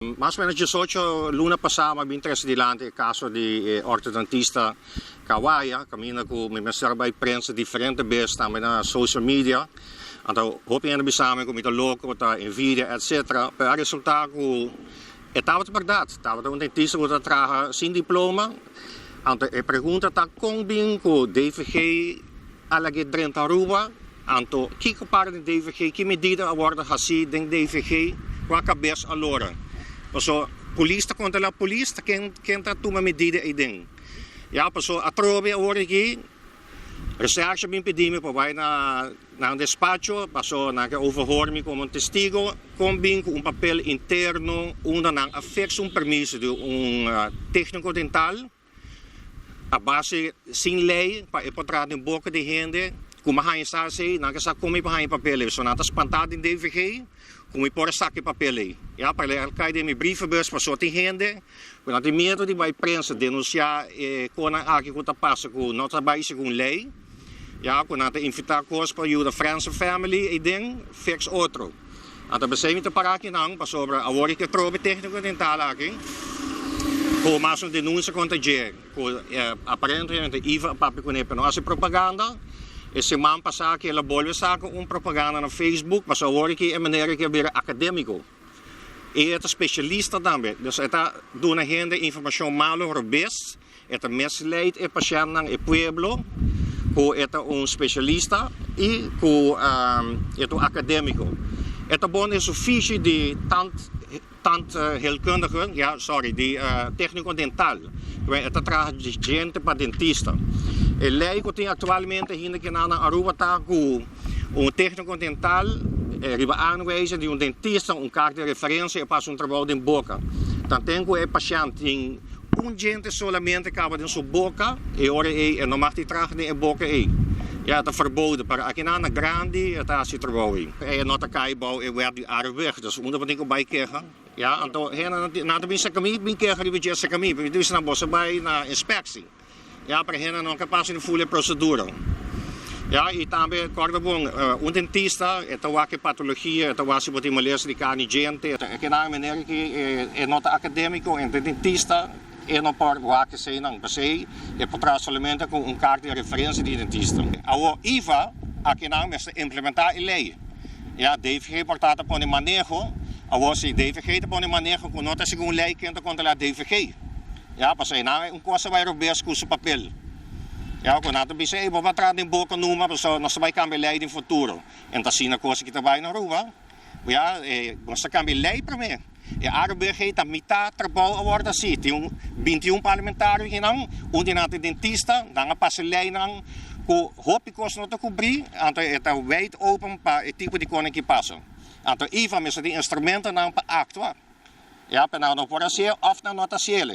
Mas o menos 18 luna pasá mi a bin trese dilanti e kaso di e ortodontista Kawaya, kaminda ku mi mester a bai prensa diferente bes tambe na social media. Anto hopi hende bisa mi ku mi ta loko, ta envidia etc. Pero a resultá ku e tabata bèrdat, tabata un dentista ku ta traha sin diploma. Anto e pregunta ta kon bin ku DVG a lag'é drenta Aruba? Anto, kiko para den DVG? Ki medida a wòrdu hasí den DVG? Kua kabes a lora? Paso, polis ta kontrolá polis, ta ken ken ta tuma medida eiden? Ya, paso atrobe awor aki, recherche a bin pidi mi pa bai na nan despacho, paso nan ke overhoor mi komo un testigo, kon bin ku un papel interno unda nan a fix un permiso di un técnico dental. A base sin ley pa e por traha den boca di hende cu mi a haña sa asey, nan ke sa con mi por haña e papel ey. So nan ta spanta den DVG cu mi por a saca e papel ey. Ya, pa el cay den mi brievenbus pasobra tin hende cu nan tin miedo di bay prensa denuncia e conan aki cu ta pasa cu no ta bay segun ley. Ya, cu nan ta invita cos pa yuda friends and family ey den fix otro. Anto p'esei mi ta para akinan pasobra awor ke trobe tékniko dental aki ku mas un denunsia kontra dje ku aparentemente Iva a papia kuné pero no hasi propaganda. E siman pasá aki el a bolbe saka un propaganda na Facebook pasobra awor aki e manera ke a bira akadémiko i e ta spesialista tambe. Dus e ta duna hende informashon malu robes. E ta misleid e pashèntnan, e pueblo, ku e ta un spesialista i ku e ta un akadémiko. E ta bon den su fishi di tand tandheelkundige, ja sorry, di tékniko dental. E ta traha di djente pa dentista. E lei ku tin aktualmente hende kinan na Aruba ta ku un tékniko dental riba aanwijzing di un dentista, un kart di referensia e pasa un trabou den boka. Tanten ku e pashènt tin. Un djente solamente kaba den su boka, e ora ei e no mag di traha den e boka ei. Ya ta verboden, pero akinan na grandi e ta hasi trabou ei. E no ta kai bou e wet di Areweg, dus unda bo tin ku bai keha? Ya, anto hende nan ta bin saka mi, bin keha riba dje saka mi, mi ta bisa nan boso bai na inspeksie. Ya, pero hende no kapas di ful e prosedura. Ya, i tambe kòrda bon, un dentista e ta wak e patologia, e ta wak si bo tin molestia di karni djente. E kinan manera ki e no ta akadémiko, e ta dentista, e no por wak eseinan. P'esei e por traha solamente ku un karta di referensia di dentista. Awor, IVA akinan mester implementá e lei. Ya, DVG por ta ta pone maneho. Awor, si DVG ta pone maneho ku no ta segun lei, ken ta kontrolá DVG? Ya, pasobra einan e un kos a bai robes ku su papel. Ya, ku nan ta bisa, ey, bo ba traha den boka numa, pasobra nos ta bai kambia lei den futuro. En ta asina kos aki ta bai na Aruba. Ya, e nos ta kambia lei promé. E ARBG ta mitá trabou awor ta así. Tin un 21 parlamentario akinan, un di nan ta dentista, nan a pasa leinan ku hopi kos no ta kubrí, anto e ta wijd open pa e tipo di kos aki pasa. Anto IVA mester tin instrumentonan pa aktua. Ya, pero nan no por hasié òf nan no ta hasié.